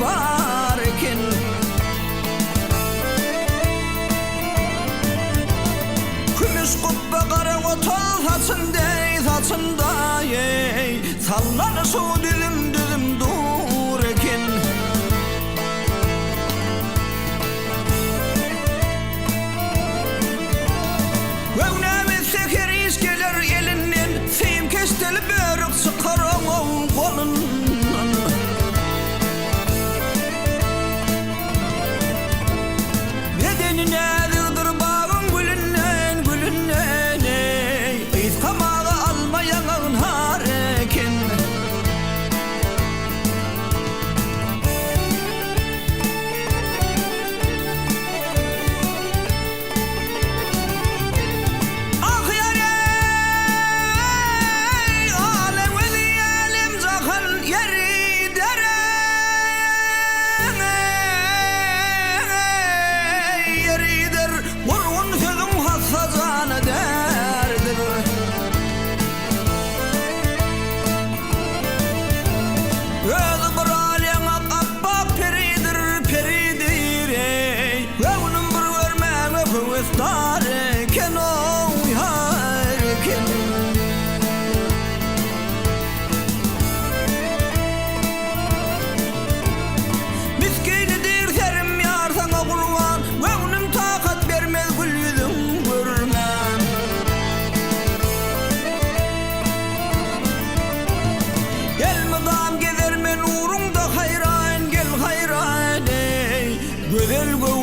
bar eken. Kümüş gupba gara otag saçyn deý saçynda eý, Sallanyşy düzüm-düzüm dur eken. Göwnäme etse her iş geler elinden, Sym keşdeli börük çykar oň golundan. Bedeni näzikdir bagyň gülünden, gülünden, eý, Ysgamaga alma ýaňagyn har eken. Ah ýar eý, alem weli älem jahan ýeri der eý, ýeri der, Gurgun sözüň hassa jana däridir. Özi bir al ýaňak apbap peridir, peridir eý, Göwnüm bir görmäge höwesdar eken-ow, ýar eken. Misginidir serim ýar saňa gurban, Göwnüm takat bermez gül ýüzüň görmän. Elmydam gezer men ugruňda haýran, gel haýran eý, Gözel göwün.